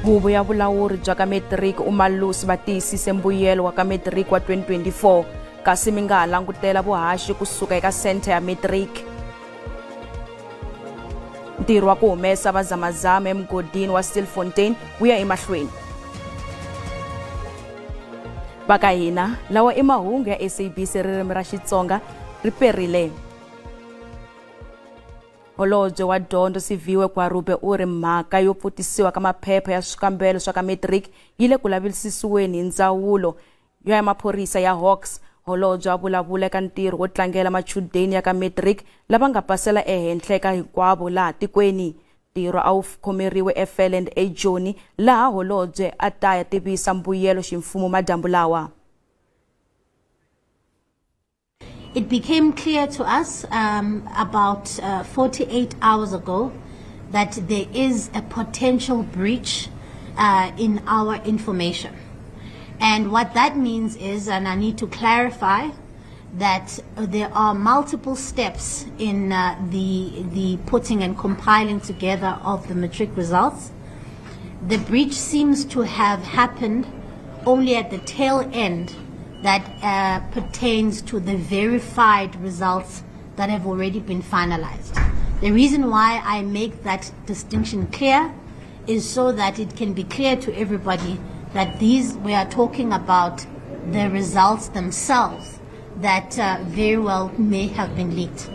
Huvo ya vulawuri bya ka matric Umalusi va tiyisise mbuyelo wa ka matric wa 2024 kasi mi nga ha langutela vuhaxi kusuka eka centre ya matric. Ntirho wa ku humesa vazamazama emugodini wa Stilfontein wu ya emahlweni. Va ka hina lawa i mahungu ya SABC ririmi ra Xitsonga ri perile. Holobye wa dyondzo Siviwe Gwarube u ri mhaka yo pfutisiwa ka maphepha ya swikambelo swa ka matric yi le ku lavisisiweni hi ndzawulo ya maphorisa ya Hawks. Holobye a vulavula eka ntirho wo tlangela machudeni ya ka matric lava nga pasela ehenhla ka hinkwavo laha tikweni. Ntirho a wu khomeriwe eFelland eJoni laha holobye a ta ya tivisa mbuyelo ximfumo madyambu lawa. It became clear to us about 48 hours ago that there is a potential breach in our information. And what that means is, and I need to clarify, that there are multiple steps in the putting and compiling together of the matric results. The breach seems to have happened only at the tail end that pertains to the verified results that have already been finalized. The reason why I make that distinction clear is so that it can be clear to everybody that these, we are talking about the results themselves that very well may have been leaked.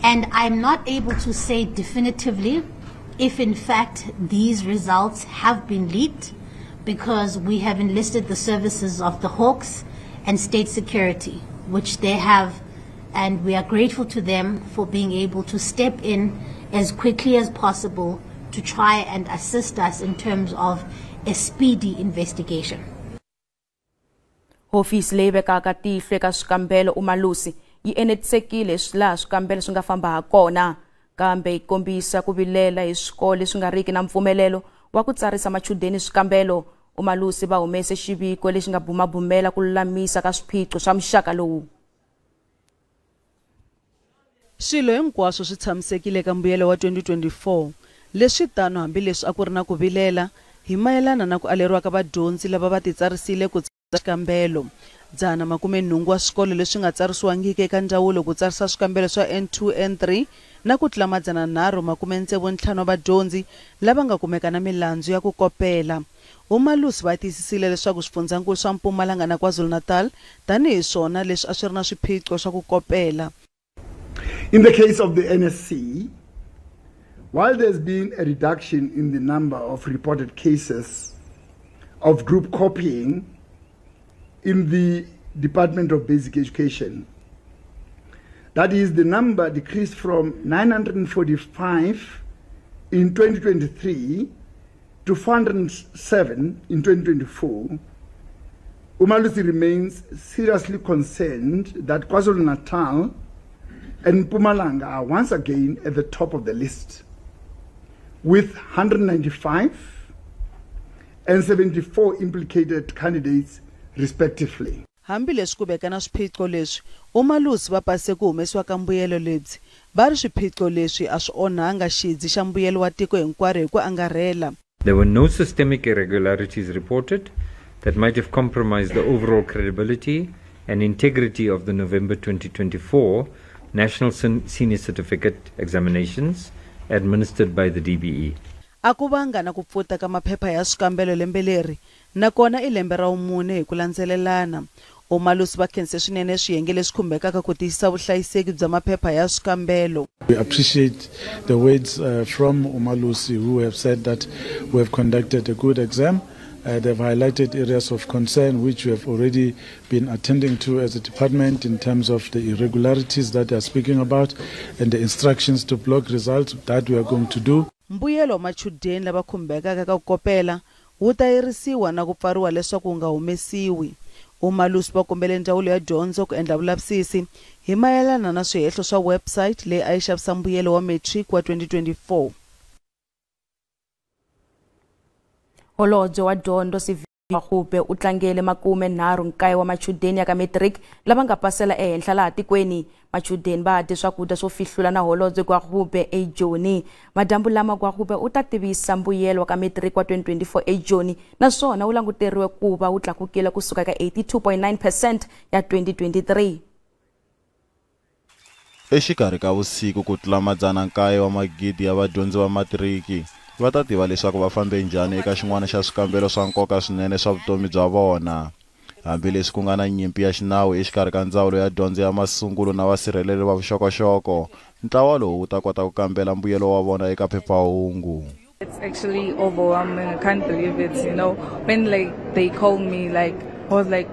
And I'm not able to say definitively if in fact these results have been leaked, because we have enlisted the services of the Hawks and State Security, which they have, and we are grateful to them for being able to step in as quickly as possible to try and assist us in terms of a speedy investigation. Hofisi leyi vekaka tihlo eka swikambelo Umalusi yi enetisekile laha swikambelo swi nga famba ha kona, kambe yi kombisa ku vilela hi swikolo leswi nga riki na mpfumelelo wa ku tsarisa machudeni swikambelo. Umalusi va humese xiviko lexi nga bumabumela ku lulamisa ka swiphiqo swa muxaka lowu. Swilo hinkwaswo swi tshamisekile eka mbuyelo wa 2024, leswi tano hambileswi a ku ri na ku vilela hi mayelana na ku aleriwa ka vadyondzi lava va titsarisile ku tsarisa swikambelo. 180 wa swikolo leswi nga tsarisiwangiki eka ndzawulo ku tsarisa swikambelo swa N2 N3 na ku tlula 365 wa vadyondzi lava nga kumeka na milandzu ya ku kopela. Umalusi va tiyisisile leswaku swifundzankulu swa Mpumalanga na KwaZulu-Natal tanihi swona leswi a swi ri na swiphiqo swa ku kopela. In the case of the NSC, while there's been a reduction in the number of reported cases of group copying in the Department of Basic Education, that is, the number decreased from 945 in 2023 to 407 in 2024, Umalusi remains seriously concerned that KwaZulu-Natal and Mpumalanga are once again at the top of the list, with 195 and 74 implicated candidates respectively. Hambileswi ku veka na swiphiqo leswi, Umalusi va pase ku humesiwa ka mbuyelo lebyi. Va ri swiphiqo leswi a swi onhanga xidzi xa mbuyelo wa tiko hinkwaro hi ku angarhela. There were no systemic irregularities reported that might have compromised the overall credibility and integrity of the November 2024 National Senior Certificate Examinations administered by the DBE. A ku vanga na ku pfuta ka maphepha ya swikambelo lembe leri, nakona i lembe ra vumune hi ku landzelelana. Umalusi va khense swinene swiyenge leswi khumbekaka ku tiyisisa vuhlayiseki bya maphepha ya swikambelo. We appreciate the words from Umalusi, who have said that we have conducted a good exam. They've highlighted areas of concern which we have already been attending to as a department in terms of the irregularities that they are speaking about and the instructions to block results that we are going to do. Mbuyelo wa machudeni lava khumbekaka ka ku kopela wu ta yirisiwa na ku pfariwa leswaku wu nga humesiwi. Umalusi va kombele ndzawulo ya dyondzo ku endla vulavisisi hi mayelana na swihehlo swa website leyi a yi xavisa mbuyelo wa matric wa 2024. Holobye wa dyondzo Gwarube u tlangele 39 wa machudeni ya ka matric lava nga pasela ehenhla laha tikweni. Machudeni va dye swakudya swo fihlula na holobye Gwarube eJoni. Madyambu lama Gwarube u ta tivisa mbuyelo wa ka matric wa 2024 eJoni, naswona wu languteriwe ku va wu tlakukile kusuka ka 82.9% ya 2023. Exikarhi ka vusiku ku tlula 900 wa magidi ya vadyondzi va matiriki va ta tiva leswaku va fambe njhani eka xin'wana xa swikambelo swa nkoka swinene swa vutomi bya vona. Hambileswi ku nga na nyimpi ya xinawu exikarhi ka ndzawulo ya dyondzo ya masungulo na vasirheleri va vuxokoxoko, ntlawa lowu wu ta kota ku kambela mbuyelo wa vona eka phephahungu. It's actually overwhelming. I can't believe it, you know. When like they called me, like I was like,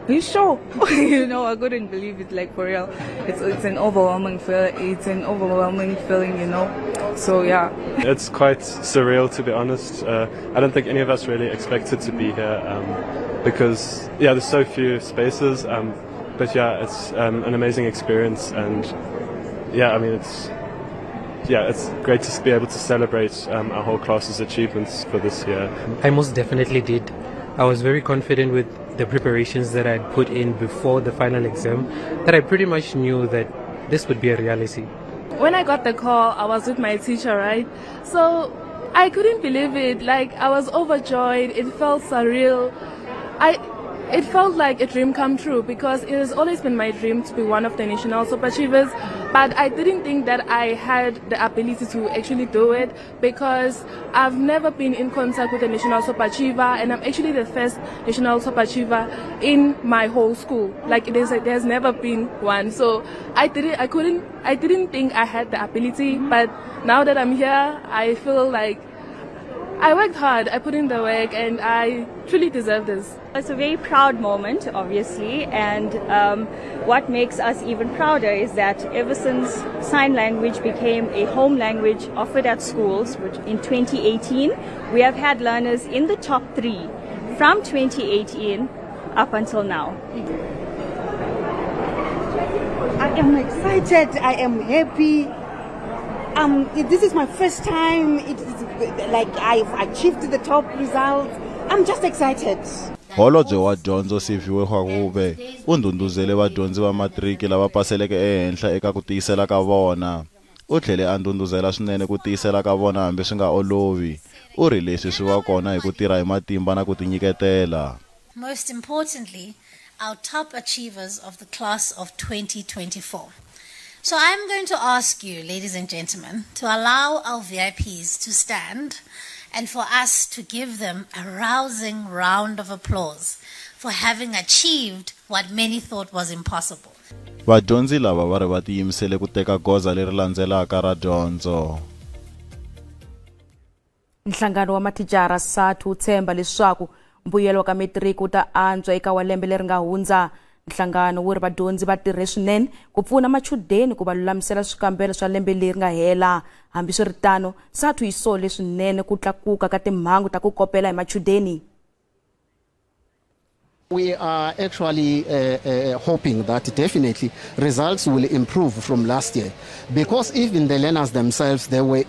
are you sure? You know, I couldn't believe it, like for real. It's an overwhelming feel. It's an overwhelming feeling, you know. So yeah. It's quite surreal, to be honest. I don't think any of us really expected to be here because yeah, there's so few spaces. But yeah, it's an amazing experience, and yeah, I mean it's great to be able to celebrate our whole class's achievements for this year. I most definitely did. I was very confident with the preparations that I'd put in before the final exam, that I pretty much knew that this would be a reality. When I got the call, I was with my teacher, right? So I couldn't believe it. Like, I was overjoyed. It felt surreal. It felt like a dream come true, because it has always been my dream to be one of the national top achievers, but I didn't think that I had the ability to actually do it, because I've never been in contact with a national top achiever, and I'm actually the first national top achiever in my whole school. Like, there's never been one. So I didn't think I had the ability, but now that I'm here, I feel like I worked hard, I put in the work, and I truly deserve this. It's a very proud moment, obviously, and what makes us even prouder is that ever since sign language became a home language offered at schools, which in 2018, we have had learners in the top 3 from 2018 up until now. I am excited, I am happy. This is my first time. It is like I've achieved the top results. I'm just excited. Holobye wa dyondzo Siviwe Gwarube u ndhundhuzele vadyondzi va matiriki lava paseleke ehenhla eka ku tiyisela ka vona. U tlhele a ndhundhuzela swinene ku tiyisela ka vona hambi swi nga olovi. U ri leswi swi va kona hi ku tirha hi matimba na ku tinyiketela. Most importantly, our top achievers of the class of 2024. So I'm going to ask you, ladies and gentlemen, to allow our VIPs to stand and for us to give them a rousing round of applause for having achieved what many thought was impossible. Vadyondzi lava va ri va tiyimisele ku teka goza leri landzelaka ra dyondzo. Nhlangano wa mathicara SATU wu tshemba leswaku mbuyelo wa ka matric wu ta antswa eka wa lembe leri nga hundza. Nhlangano wu ri vadyondzi va tirhe swinene ku pfuna machudeni ku va lulamisela swikambelo swa lembe leri nga hela. Hambiswiritano, SATU yi sole swinene ku tlakuka ka timhangu ta ku kopela hi machudeni. We are actually hoping that definitely results will improve from last year, because even the learners themselves, they were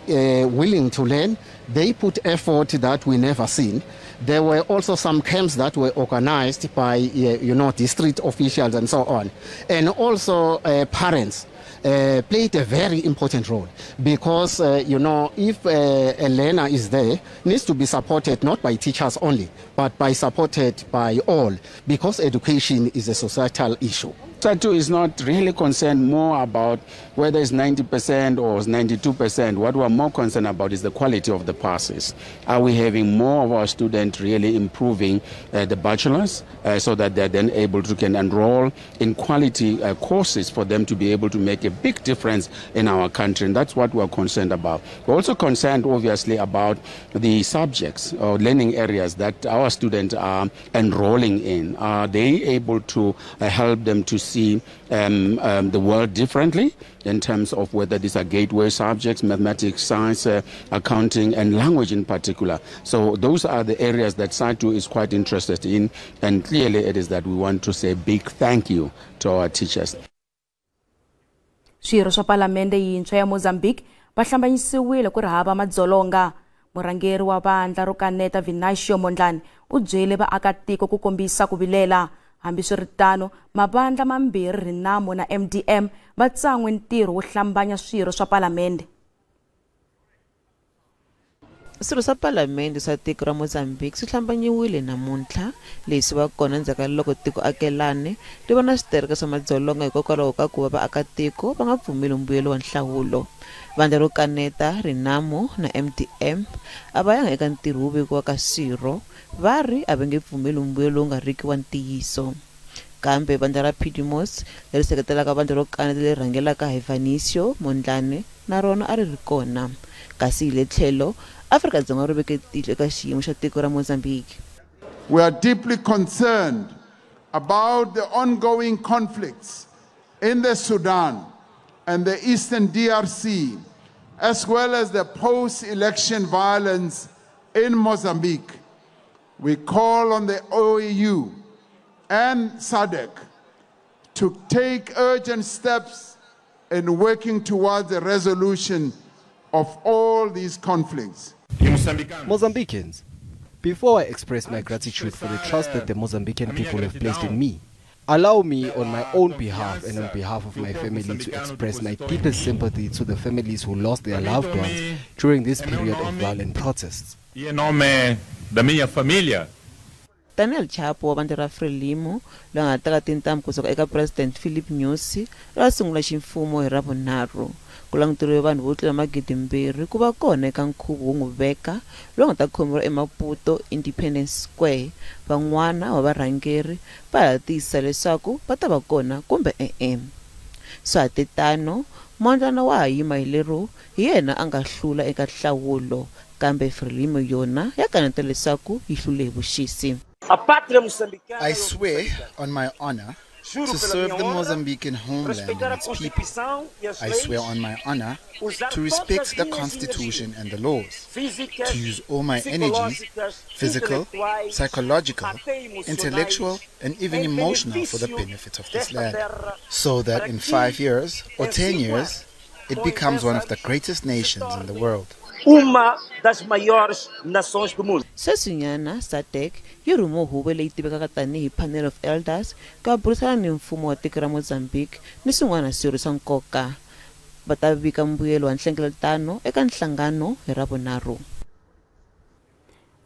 willing to learn. They put effort that we never seen. There were also some camps that were organized by district officials and so on. And also parents played a very important role, because, if a learner is there, needs to be supported not by teachers only, but by supported by all, because education is a societal issue. SATU is not really concerned more about whether it's 90% or it's 92%. What we're more concerned about is the quality of the passes. Are we having more of our students really improving the bachelors so that they're then able to can enroll in quality courses for them to be able to make a big difference in our country? And that's what we're concerned about. We're also concerned, obviously, about the subjects or learning areas that our students are enrolling in. Are they able to help them to see the world differently in terms of whether these are gateway subjects, mathematics, science, accounting, and language in particular? So those are the areas that SATU is quite interested in, and clearly it is that we want to say big thank you to our teachers. Swirho swa palamende yintshwa ya Mozambique va hlambanyisiwile ku ri hava madzolonga. Murhangeri wa vandla ro kaneta Venancio Mondlane u byele vaakatiko ku kombisa ku vilela. Hambiswiritano, mavandla mambirhi Renamo na MDM va tsan'we ntirho wo hlambanya swirho swa palamende. Swirho swa palamende swa tiko ra Mozambique swi hlambanyiwile namuntlha. Leswi va kona endzhaku ka loko tiko akelane ri va na switereka swa madzolonga hikokwalaho ka ku va vaakatiko va nga pfumeli mbuyelo wa nhlawulo. Vandla ro kaneta Renamo na MDM a va yanga eka ntirho wo vekiwa ka swirho, va ri a va nge pfumeli mbuyelo lowu nga riki wa ntiyiso. Kambe vandla ra PDMOS leri seketelaka vandla ro kaneta leri rhangelaka hi Venancio Mondlane na rona a ri ri kona. Kasi hi le tlhelo, Afrika-Dzonga ri veke tihlo eka xiyimo xa tiko ra Mozambique. We are deeply concerned about the ongoing conflicts in the Sudan and the Eastern DRC, as well as the post-election violence in Mozambique. We call on the OAU and SADC to take urgent steps in working towards the resolution of all these conflicts. Mozambicans, before I express my gratitude for the trust that the Mozambican people have placed in me, allow me on my own behalf and on behalf of my family to express my deepest sympathy to the families who lost their loved ones during this period of violent protests. Daniel Chapo wa vandla ra Frelimo loyi a nga teka tintambu kusuka eka President Philip Nyusi ra sungula ximfumo hi Ravunharhu. Ku languteriwe vanhu vo tlula 2,000 ku va kona eka nkhuvo wo n'wi veka lowu nga ta khomiwa eMaputo Independence Square. Van'wana va varhangeri va ha tiyisisa leswaku va ta va kona kumbe e-e. Swa ha titano, Mondlane wa ha yima hi lero hi yena a nga hlula eka nhlawulo, kambe Frelimo yona ya kaneta leswaku yi hlule hi vuxisi. I swear on my honor to serve the Mozambican homeland and its people. I swear on my honor to respect the constitution and the laws, to use all my energies, physical, psychological, intellectual, and even emotional for the benefit of this land, so that in 5 years or 10 years, it becomes one of the greatest nations in the world. Uma das maiores nações do mundo. Sweswinyana SADC yi rhume huvo leyi tivekaka tanihi Panel of Elders ku ya burisana ni mfumo wa tiko ra Mozambique ni swin'wana swirho swa nkoka. Va ta vika mbuyelo wa nhlengeletano eka nhlangano hi Ravunharhu.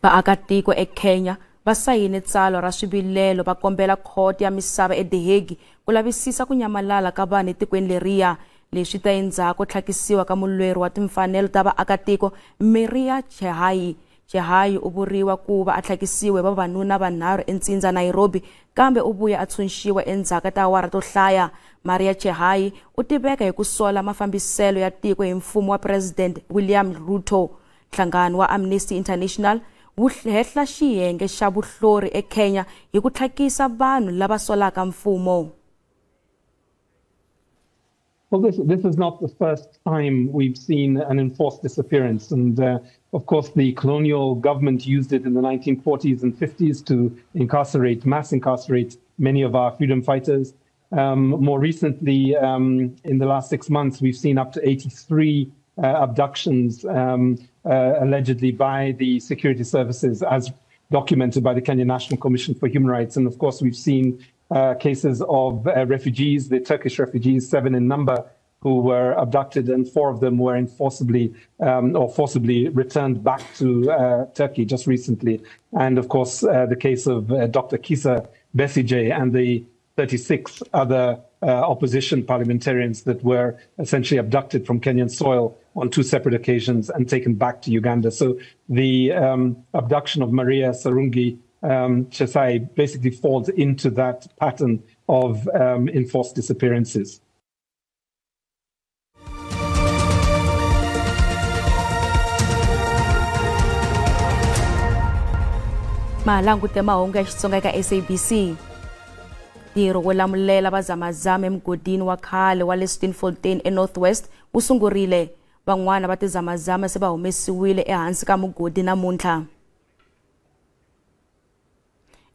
Vaakatiko eKenya va sayine tsalwa ra swivilelo va kombela khoto ya misava eThe Hague ku lavisisa ku nyamalala ka vanhu etikweni leriya. Leswi ta endzhaku tlhakisiwa ka mulweri wa timfanelo ta vaakatiko Maria Chehai. Chehai u vuriwa ku va a tlhakisiwe vavanuna vanharhu entsindza Nairobi, kambe u vuye a tshunxiwa endzhaku ka tiawara to hlaya. Maria Chehai u tiveka hi ku sola mafambiselo ya tiko hi mfumo wa President William Ruto. Nhlangano wa Amnesty International wu hehla xiyenge xa vuhlori eKenya hi ku tlhakisa vanhu lava solaka mfumo. Well, this is not the first time we've seen an enforced disappearance. And, of course, the colonial government used it in the 1940s and 50s to incarcerate, mass incarcerate many of our freedom fighters. More recently, in the last 6 months, we've seen up to 83 abductions allegedly by the security services, as documented by the Kenya National Commission for Human Rights. And, of course, we've seen cases of refugees, the Turkish refugees, 7 in number, who were abducted, and 4 of them were forcibly returned back to Turkey just recently. And of course, the case of Dr. Kizza Besigye and the 36 other opposition parliamentarians that were essentially abducted from Kenyan soil on 2 separate occasions and taken back to Uganda. So the abduction of Maria Sarungi Chesai basically falls into that pattern of enforced disappearances. Malangute mahungu ya Xitsonga eka SABC. Ntirho wo lamulela vazamazama emugodini wa khale wa le Stilfontein eNorth West wu sungurile. Van'wana va tizamazama se va humesiwile ehansi ka mugodi namuntlha.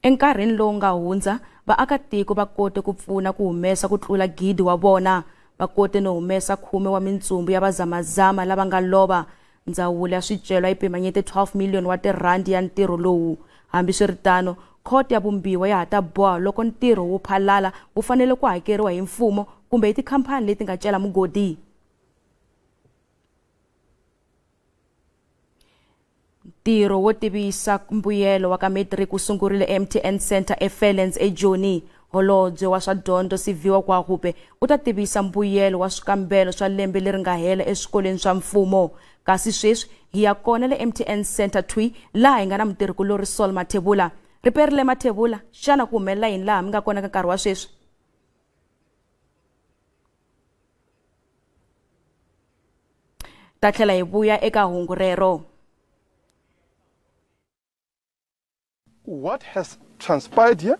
Enkarhini lowu nga hundza, vaakatiko va kote ku pfuna ku humesa ku tlula 1,000 wa vona. Va kote no humesa 10 wa mintsumbu ya vazamazama lava nga lova. Ndzawulo ya swicelwa yi pimanyete 12 miliyoni wa tirhandi ya ntirho lowu. Hambiswiritano, khoto ya vumbiwa ya ha ta boha loko ntirho wo phalala wu fanele ku hakeriwa hi mfumo kumbe hi tikhampani leti nga cela mugodi. Ntirho wo tivisa mbuyelo wa ka matric wu sungurile MTN Center eFelens eJoni. Holobye wa swa dyondzo Siviwe Gwarube u ta tivisa mbuyelo wa swikambelo swa lembe leri nga hela eswikolweni swa mfumo. Kasi sweswi hi ya kona le MTN Center 2 laha hi nga na mutirhikulori Sol Mathebula. Riperile Mathebula, xana ku humelela yini laha mi nga kona ka nkarhi wa sweswi? Ta tlhela hi vuya eka hungu rero. What has transpired here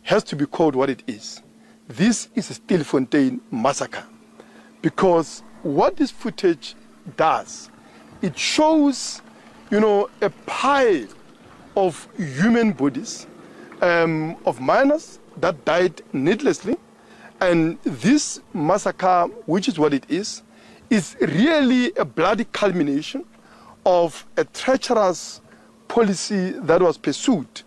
has to be called what it is. This is a Stilfontein massacre, because what this footage does, it shows, you know, a pile of human bodies, of miners that died needlessly. And this massacre, which is what it is really a bloody culmination of a treacherous policy that was pursued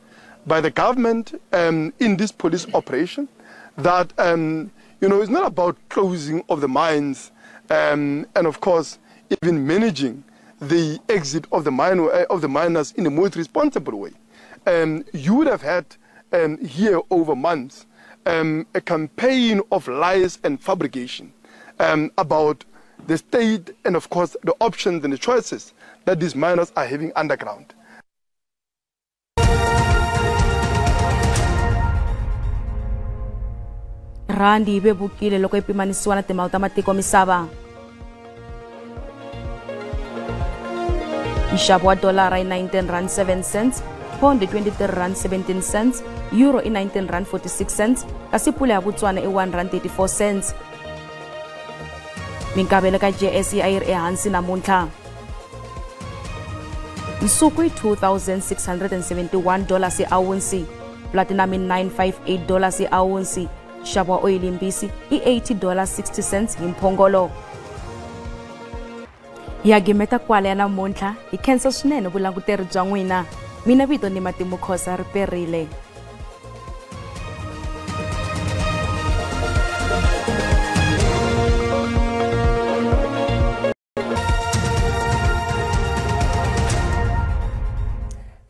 by the government in this police operation that, you know, it's not about closing of the mines and, of course, even managing the exit of the mine, of the miners in the most responsible way. You would have had here over months a campaign of lies and fabrication about the state and, of course, the options and the choices that these miners are having underground. Randi yi vevukile loko yi pimanisiwa na timali ta matiko misava. Nxavo wa dolara i R19.07, pound R23.17, euro i R19.46, kasi pula ya Botswana i R1.34. Minkavelo ka JSE a yi ri ehansi namuntlha. Nsuku i $2,671 hi awunsi, platinum i $958 hi awunsi. Nxavo wa oyili mbisi i $80.60 hi mphongolo. Hi ya gimeta kwala ya namuntlha, hi khensa swinene vulanguteri bya n'wina. Mina vito ni Matimu Khosa Riperile.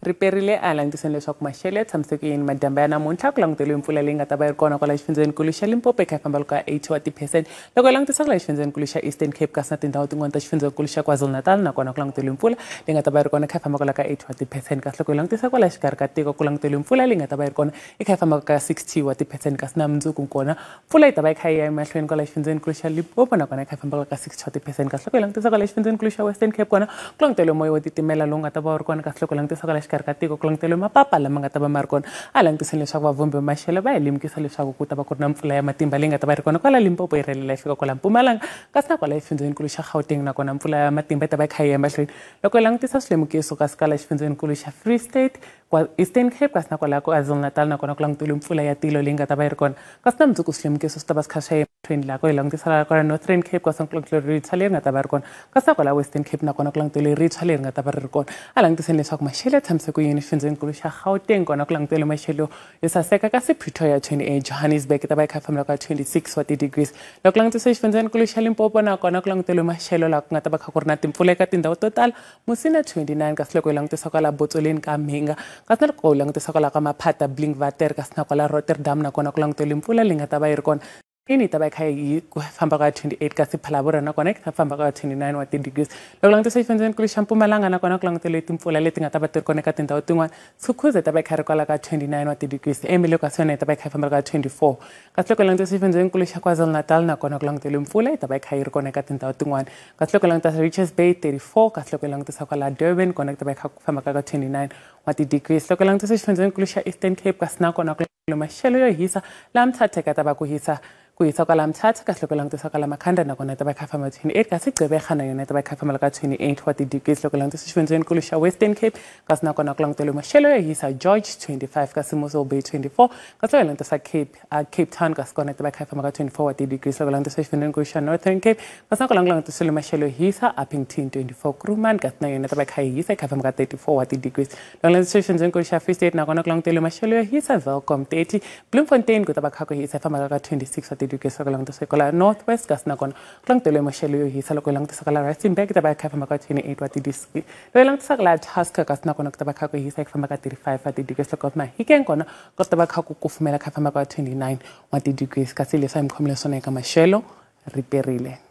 Riperile a langutiseni leswaku maxelo ya tshamiseke yini madyambu ya namuntlha ku languteriwe mpfula leyi nga ta va yi ri kona kwala xifundzenikulu xa Limpopo eka famba ka 80 wa ti-percent. Loko hi langutisa kwala xifundzenikulu xa Eastern Cape kasi na tindhawu tin'wana ta xifundzenikulu xa KwaZulu-Natal nakona ku languteriwe mpfula leyi nga ta va yi ri kona eka famba kwala ka 80 wa ti-percent. Kasi loko hi langutisa kwala xikarhi ka tiko ku languteriwe mpfula leyi nga ta va yi ri kona eka famba ka 60 wa ti-percent. Kasi na mundzuku kona mpfula yi ta va yi kha yi ya emahlweni kwala xifundzenikulu xa Limpopo nakona eka famba ka 60 wa ti-percent. Kasi loko hi langutisa kwala xifundzenikulu xa Western Cape kona ku languteriwe moya wo titimela lowu nga ta va wu ri kona. Kasi loko hi langutisa kwala xikarhi ka tiko ku languteriwe mapapa lama nga ta va ma ri kona. A langutiseni leswaku vavumbi va maxelo va hi lemukisa leswaku ku ta va ku ri na mpfula ya matimba leyi nga ta va ri kona kwala Limpopo yi rhelela yi fika kwala Mpumalanga kasi na kwala xifundzenikulu xa Gauteng nakona mpfula ya matimba yi ta va yi kha yi ya emahlweni. Loko hi langutisa swilemukiso kasi kwala xifundzenikulu xa Free State, kwa Eastern Cape kasi na kwala KwaZulu-Natal nakona ku languteriwe mpfula ya tilo leyi nga ta va yi ri kona. Kasi na mundzuku swilemukiso swi ta va swi kha swi ya emahlweni laha ku hi langutisa kwala Northern Cape kasi ku languteriwe ritshwa leri nga ta va ri kona. Kasi na kwala Western Cape nakona ku languteriwe ritshwa leri nga ta va ri ri kona. A langutiseni leswaku maxelo ya tshamiseke ku yini xifundzenikulu xa Gauteng kona ku languteriwe maxelo yo saseka kasi Pretoria 28, Johannesburg yi ta va yi kha yi fambela ka 26 wa ti-degrees. Loko ku langutisa xifundzenikulu xa Limpopo nakona ku languteriwe maxelo laha ku nga ta va kha ku ri na timpfula eka tindhawu to tala, Musina 29 kasi loko hi langutisa kwala Botsoleni ka Mhinga kasi na loko hi langutisa kwala ka Maphata, Blinkwater kasi na kwala Rotterdam nakona ku languteriwe mpfula leyi nga ta va yi ri kona. Ini ta va yi kha yi famba ka 28 kasi Phalaborwa nakona yi ta famba ka 29 wa ti-degrees. Loko langutisa xifundzenikulu xa Mpumalanga nakona ku languteriwe timpfula leti nga ta va ti ri kona eka tindhawu tin'wana, Skukuza ta va yi kha ri kwala ka 29 wa ti-degrees, Emile kasi yona yi ta va yi kha yi famba ka 24. Kasi loko langutisa xifundzenikulu xa KwaZulu-Natal nakona ku languteriwe mpfula yi ta va yi kha yi ri kona eka tindhawu tin'wana. Kasi loko langutisa Richards Bay 34, kasi loko langutisa kwala Durban kona ku ta va yi kha ku famba ka 29 wa ti-degrees. Loko langutisa xifundzenikulu xa Eastern Cape kasi nakona ku languteriwe maxelo yo hisa laha Mthatha ka ta va ku hisa Ku hisa kwala Mthatha kasi loko langutisa kwala Makhanda nakona ta va kha famba 28 kasi Gqeberha na yona ta va kha famba ka 28 wa ti-degrees. Loko langutisa xifundzenikulu xa Western Cape kasi nakona ku languteliwe maxelo yo hisa George 25 kasi Mossel Bay 24 kasi loko langutisa Cape Town kasi kona ta va kha famba ka 24 wa ti-degrees. Loko langutisa xifundzenikulu xa Northern Cape kasi nakona ku langutisiwe maxelo yo hisa Upington 24 Kruman kasi na yona ta va kha yi hisa kha famba ka 34 wa ti-degrees. Loko langutisa xifundzenikulu xa Free State nakona ku languteliwe maxelo yo hisa Welkom 30 Bloemfontein ku ta va kha ku hisa famba ka 26 wa ti-degrees. Loko langutisa kwala North West kasi nakona ku languteliwe maxelo yo hisa. Loko langutisa kwala Rustenburg ta va kha famba ka 28 wa ti-degrees. Loko langutisa kwala Tusker kasi nakona ku ta va kha ku hisa ku famba ka 35 wa ti-degrees. Loko Mahikeng kona ku ta va kha ku kufumela kha famba ka 29 wa ti-degrees. Kasi leswi a hi mi khomile swona eka maxelo ri perile.